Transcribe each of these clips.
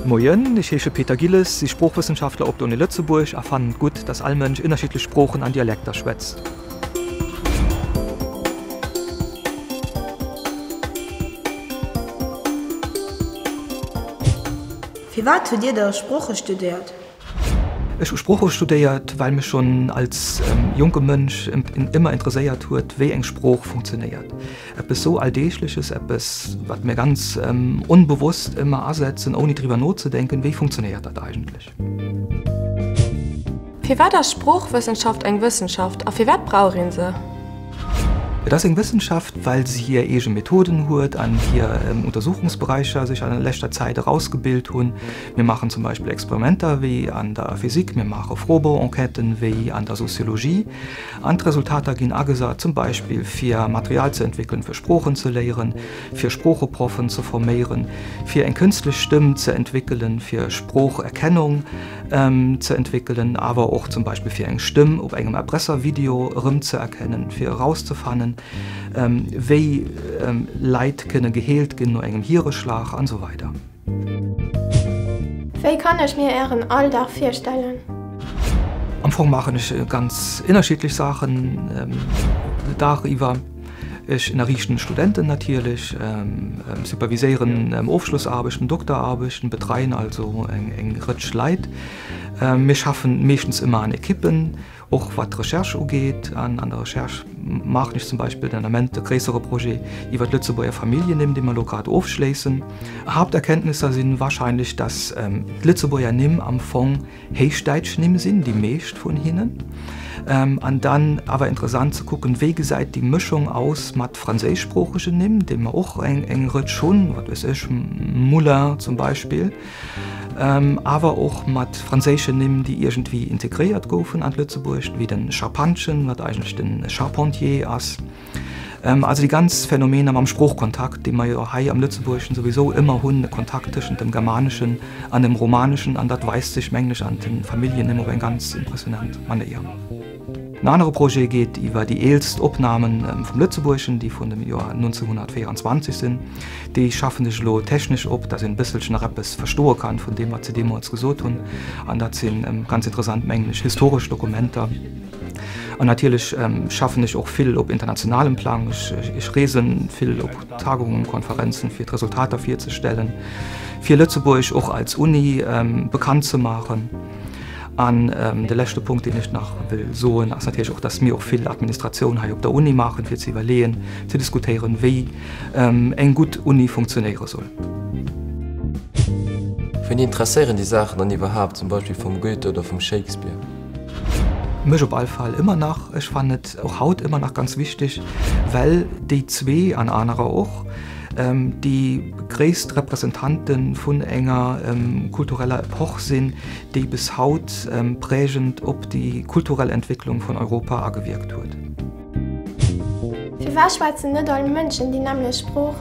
Moien, ech heesche Peter Gilles, si Sproochwëssenschaftler op der Uni Lëtzebuerg a fannen et gutt, dass all Mënsch ënnerschiddlech Sproochen an Dialekter schwätzt. Firwat hutt Dir da Sprooche studéiert? Ech hu Sprooche studéiert, well mech schonn als jonke Mënsch ëmmer interesséiert huet, wéi eng Sprooch funktionéiert. Eppes sou Alldeegleches, eppes, wat mir ganz onbewosst ëmmer asetzen, ouni driwwer nozedenken, wéi funktionéiert dat eigentlech? Firwat ass Sproochwëssenschaft eng Wëssenschaft a firwat brauch een se? Et ass eng Wëssenschaft, well se hir eege Methoden huet an hir Untersuchungsberäicher sech an leschter Zäit erausgebilt hunn. Mir maachen zum Beispill Experimenter wéi an der Physik, mir maache Froebou-Enquêten wéi an der Soziologie an d'Resultater ginn agesat zum Beispill fir Material ze entwéckelen, fir Sproochen ze léieren, fir Sproocheproffen ze forméieren, fir eng kënstlech Stëmm ze entwéckelen, fir Sproocherkennung ze entwéckelen, awer och zum Beispill fir eng Stëmm op engem Erpresservideo erëmzeerkennen, fir erauszefannen, wéi Leit kënne geheelt ginn no engem Hiereschlag an esou weider. Wéi kann ech mir Ären Alldag virstellen? Am Fong maachen ech ganz ënnerschiddlech Saachen Dag iwwer. Ech ënnerriichten Studenten natierlech, superviséieren Ofschlossaarbechten, Dokteraarbechten, betreien also eng Rëtsch Leit. Mir schaffen meeschtens ëmmer an Ekippen. Och wat d'Recherche ugeet, an an der Recherche maachen ech zum Beispill den Ament e gréissere Projet iwwer d'Lëtzebuerger Familljennimm, dee mer elo grad ofschléissen. Haapterkenntnisser si wahrscheinlech, datt d'Lëtzebuerger Nimm am Fong héichdäitsch Nimm sinn, déi meescht vun hinnen. An dann awer interessant ze kucken, wéi gesäit déi Mëschung aus mat franséischsproochegen Nimm, déi mer och eng Rëtsch hunn, wat weess ech, Moulin zum Beispill. Awer och mat franséischen Nimm, déi iergendwéi integréiert goufen an d'Lëtzebuergescht, wéi de Scharpantchen, wat eigentlech de Charpentier ass. Also déi ganz Phänomener mam Sproochkontakt, déi mer jo hei am Lëtzebuergeschen souwisou ëmmer hunn, de Kontakt tëschent dem Germaneschen an dem Romaneschen, an dat weist sech, mengen ech, an de Familljennimm op eng ganz impressionant Manéier. En anere Projet geet iwwer déi eelst Opname vum Lëtzebuergeschen, déi vun dem Joer 1924 sinn. Déi schaffen sech elo technesch op, datt een e bësselchen nach eppes verstoe kann vun deem, wat se deemools gesot hunn. An dat si ganz interessant, mengen ech, historesch Dokumenter. An natierlech schaffen ech och vill op internationalem Plang. Ech reese vill op Tagungen, Konferenzen, fir d'Resultater virzestellen, fir Lëtzebuerg och als Uni bekannt ze maachen. An de leschte Punkt, deen ech nach wëll soen, ass natierlech och, dass mir och vill Administratioun hei op der Uni maachen, fir ze iwwerleeën, ze diskutéieren, wéi eng gutt Uni funktionéiere soll. Wien interesséieren déi Saachen dann iwwerhaapt, zum Beispill vum Goethe oder vum Shakespeare? Mech op all Fall ëmmer nach. Ech fannen et och haut ëmmer nach ganz wichteg, well déi zwee, an anerer och, déi gréisst Representante vun enger kultureller Epoch sinn, déi bis haut prägend op déi kulturell Entwécklung vun Europa agewierkt huet. Firwat schwätzen net all Mënschen déi nämmlecht Sprooch?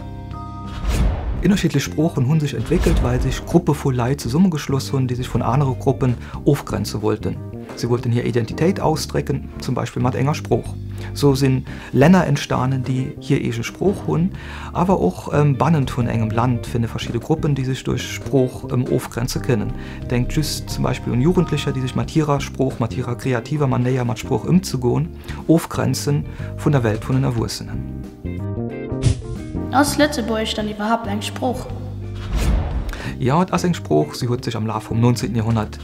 Ënnerschiddlech Sproochen hu sech entwéckelt, well sech Gruppe vu Leit zesummegeschloss hunn, déi sech vun anere Gruppen ofgrenze wollten. Si wollten hir Identitéit ausdrécken, zum Beispill mat enger Sprooch. Sou si Länner entstanen, déi hir eege Sprooch hunn. Awer och bannent vun engem Land finne verschidde Gruppen, déi sech duerch Sprooch ofgrenze kënnen. Denkt just zum Beispill un Jugendlecher, déi sech mat hirer Sprooch, mat hirer kreativer Manéier mat Sprooch ëmzegoen, ofgrenze vun der Welt vun den Erwuessenen. Ass Lëtzebuergesch dann iwwerhaapt eng Sprooch? Jo, et ass eng Sprooch. Si huet sech am Laf vum 19. Joerhonnert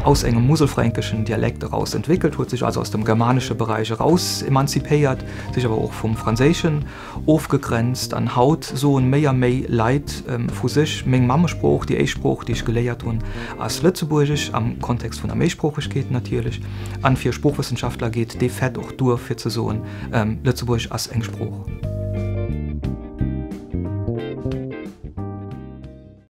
aus engem muselfränkeschen Dialekt eraus entwéckelt, huet sech also aus dem germanesche Beräich eraus emanzipéiert, sech awer och vum Franséischen ofgegrenzt. An haut soen méi a méi Leit vu sech, Meng Mammesprooch, déi éischt Sprooch, déi ech geléiert hunn, ass Lëtzebuergesch, am Kontext vun der Méisproochegkeet natierlech. An fir Sproochwëssenschaftler geet dee Fait och duer, fir ze soen, Lëtzebuergesch ass eng Sprooch.